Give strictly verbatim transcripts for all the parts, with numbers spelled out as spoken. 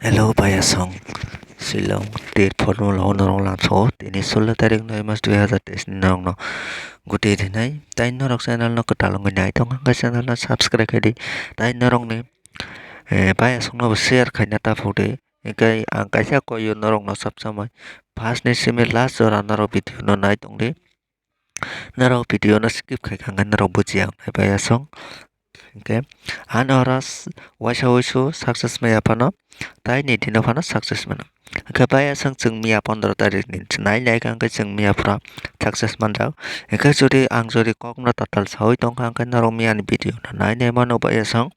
Hello, bayasong. Shillong tir formula o norok langso. Tini sullo tarik noi mas dui hazar teis ni norokno gute rinai. Tai norok channel no kwtal wngwi nai tong hwnkhe channel no subscribe khaidi. Tai norokni, eh, bayasong no bo share khaina taphok di. Hwnkhe ang kaisa koyo norok no sab samai first ni simi last jora norok video no nai tong di. Norok video no skip khai kha hwnkhe norok bujiya wngnai bayasong. Hwnkhe ani oro s-, waisa waisu success maya phano tai ni dino phano success mano. Hwnkhe bayasong chwng miya pondro tarik ni nai nai kha hwnkhe chwng miya phura success manjak. Hwnkhe jodi ang jodi kokno tatal sawi tongkha hwnkhe norok miya ni video no nai nai mano bayasong.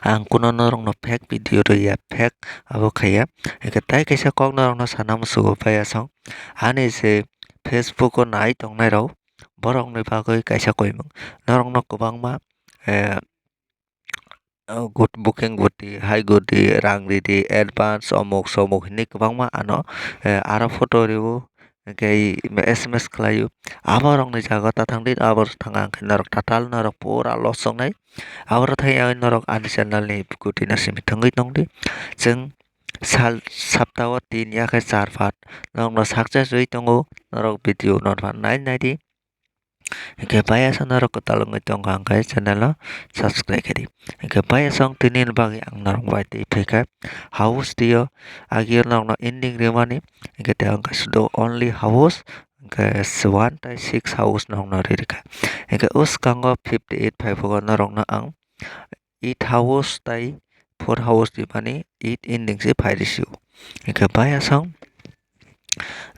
Ang kuno norokno fake video rwya, fake abo khaiya. Hwnkhe tai kaisa kok norokno sana musugo bayasong. Ani se Facebook o nai tongnai rok, borokni bagwi kaisa koimung. Norokno kwbangma, eh, gut-, booking guti, hai guti, rang ridi, advance, omuk somuk hinwi kwbangma ano, eh, aro photo rwo. Hwnkhe S M S khlaio. Aborokni jaga ta thangdi, abo thanga hwnkhe norok tatal norok pura loss wngnai. Aboro thai ang norok ani channel ni gutino simi thangwi tongdi. Chwng sal saptao tin ya khe char phat norokno success rwi tongo. Norok video no phan nai naidi. Hwnkhe bayasong norok kwtal wngwi tongkha hwnkhe channel o subscribe khaidi. Hwnkhe bayasong tini ni bagwi ang norok bai twi phaikha house twi o, agio norokno ending rimani. Hwnkhe tei hwnkhe sudo only house, hwnkhe one tei six house norokno ri rikha. Hwnkhe o swkango fifty eight phaiphugo norokno ang eight house tei four house rimani eight ending se phai rw sio. Hwnkhe bayasong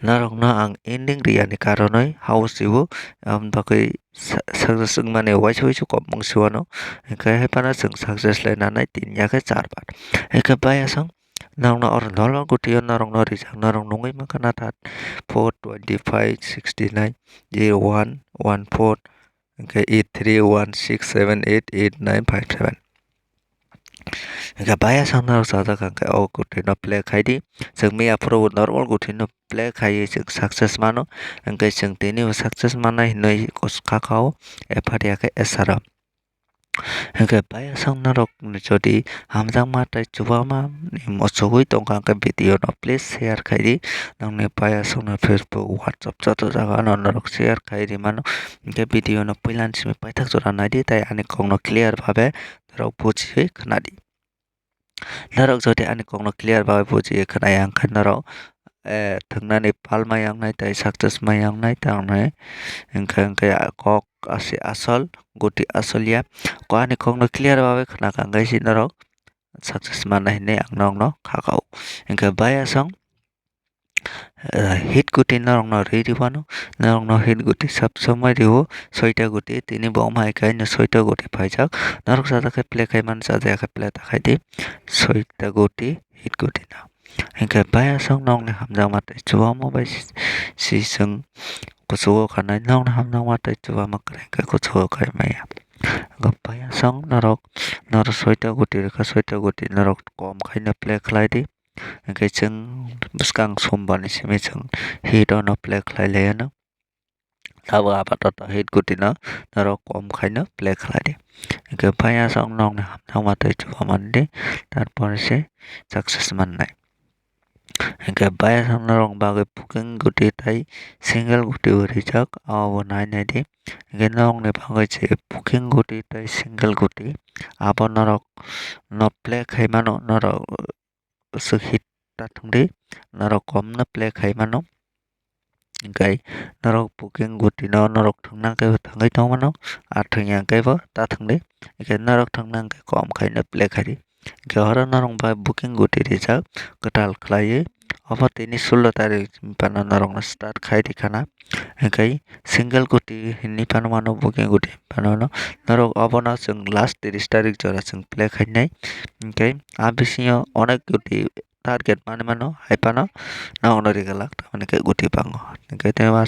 norokno ang ending riyani karonwi house riwo, aboni bagwi sa-, success wngmani waisa waisa kobmung se uanw. Hwnkhe hai phano chwng success lai nanai tin ya khe char phat. Hwnkhe bayasong norokno oro normal gutio norokno rijak, norok nungwi mankha na that four twenty five sixty nine zero one one four, hwnkhe eight three one six seven eight eight nine five seven. Hwnkhe bayasong norok sajak hwnkhe o gutino play khaidi. Chwng miya phuru bo normal gutino play khaiwi chwng success mano. Hwnkhe chwng tinibo success manai hinwi kos-, kha kha o, epharia khe esaro. Hwnkhe bayasong norok jodi hamjakma tei chubama ni muchugwi tongkha hwnkhe video no please share khaidi. Nokni bayasongni Facebook, WhatsApp joto jaga no norok share khai rimano. Hwnkhe video no puila ni simi paithak jora naidi tei ani kokno clear babe norok bujiwi khnadi. Norok jodi ani kokno clear babe bujiwi khnaya hwnkhe norok, eh, thwngnani palma yangnai tei success ma yangnai tei hwnkhe, hwnkhe kok asi asol, guti asol ya. Ko ani kokno clear babe khnakha hwnkhe se norok success manai hinwi ang norokno kha kha o. Hwnkhe bayasong, eh, hit guti norokno ri rwmano, norokno hit guti sab somai rwo, soita guti, tini bo wng hai khe soita guti phaijak, norok sajak khe play khai mano, sajak khe play ta khai di, soita guti, hit guti no. Hwnkhe bayasong nokni hamjakma tei chubama bai si, si chwng kuchugo khanai, nokni hamjakma tei chubama kwrwi khe kuchugo khai maya. Hwnkhe bayasong norok, norok soita guti rwkha, soita guti norok kom khaino play khlai di. Hwnkhe chwng bwskang sombar ni simi chwng hit ono play khlai lai anw. Abo apatot hit guti no norok kom khaino play khlai di. Hwnkhe bayasong nokni hamjakma tei chubama di, tarpore se success mannai. Hwnkhe bayasong norok bagwi booking guti tei single guti bo rijak, abo bo nai nai di. Hwnkhe norokni bagwi se booking guti tei single guti abo norok no play khai mano, norok swk hit ta thwng di, norok kom no play khai mano. Hwnkhe norok booking guti no norok thwngna hwnkhe bo thwngwi tong mano, a thwngya hwnkhe bo ta thwng di. Hwnkhe norok thwngna hwnkhe kom khaino play khai di. Hwnkhe oro norok bai booking guti rijak kwtal khlaiwi. Obo tini sullo tarik phano norokno start khai di khana. Hwnkhe single guti hinwi phano mano, booking guti phano mano. Norok obono chwng last tris tarik jora chwng play khainai. Hwnkhe a bisingo onek guti target manwi mano, hai phano norokno ri glak, tamoni khe guti bango. Hwnkhe tei ma.